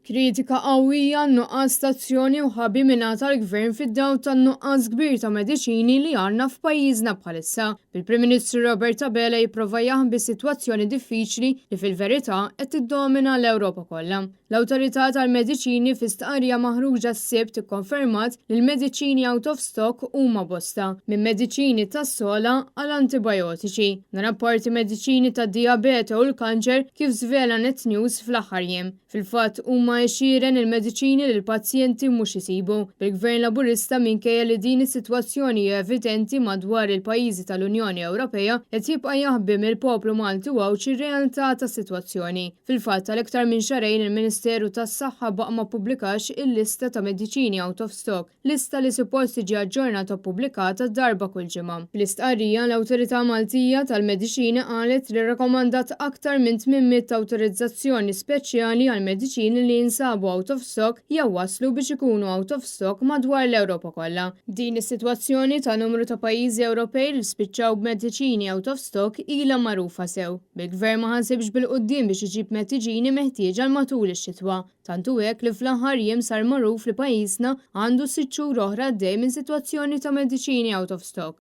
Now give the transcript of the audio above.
Kritika qawwija għan-nuqqas ta' azzjoni u ħabi mingħata l-Gvern fid-dawl tan-nuqqas kbir ta' mediċini li għandna f'pajjiżna bħalissa, bil-Prim Ministru Robert Abela jipprova jaħbi sitwazzjoni diffiċli li fil-verità qed tiddomina l-Ewropa kollha. L-Awtorità tal-Mediċini fi stqarrija maħruġa s-Sibt ikkonfermat li l-mediċini out of stock huma bosta, minn mediċini tas-sogħla għal antibajotiċi. Dan apparti mediċini tad-dijabete u l-kanċer kif żvela Net News fl-aħħar jiem. Fil-fatt, huma għexieren il-mediċini li l-pazjenti mhux isibu. Bil-Gvern Laburista minkejja li din is-sitwazzjoni hija evidenti madwar il-pajjiżi tal-Unjoni Ewropea, qed jibqa' jaħbi mill-poplu Malti u Għawdxi r-realtà tas-sitwazzjoni. Fil-fatt, għal iktar minn xahrejn il-Ministeru tas-Saħħa baqa' ma ppubblikax il-lista ta' mediċini out of stock, lista li suppost tiġi aġġornata u ppubblikata darba kull ġimgħa. Fl-istqarrija, l-Awtorità Maltija tal-Mediċini qalet li rrakkomandat aktar minn 800 awtorizzazzjoni speċjali għal mediċini li jinsabu out of stock jew waslu biex ikunu out of stock madwar l-Ewropa kollha. Din is-sitwazzjoni ta' numru ta' pajjiżi Ewropej li spiċċaw b'mediċini out of stock ilha magħrufa sew, bil-Gvern ma ħasibx bil-quddiem biex iġib mediċini meħtieġa għal matul ix-xitwa. Tant hu hekk li fl-aħħar jiem sar magħruf li pajjiżna għandu 6 xhur oħra għaddej minn sitwazzjoni ta' mediċini out of stock.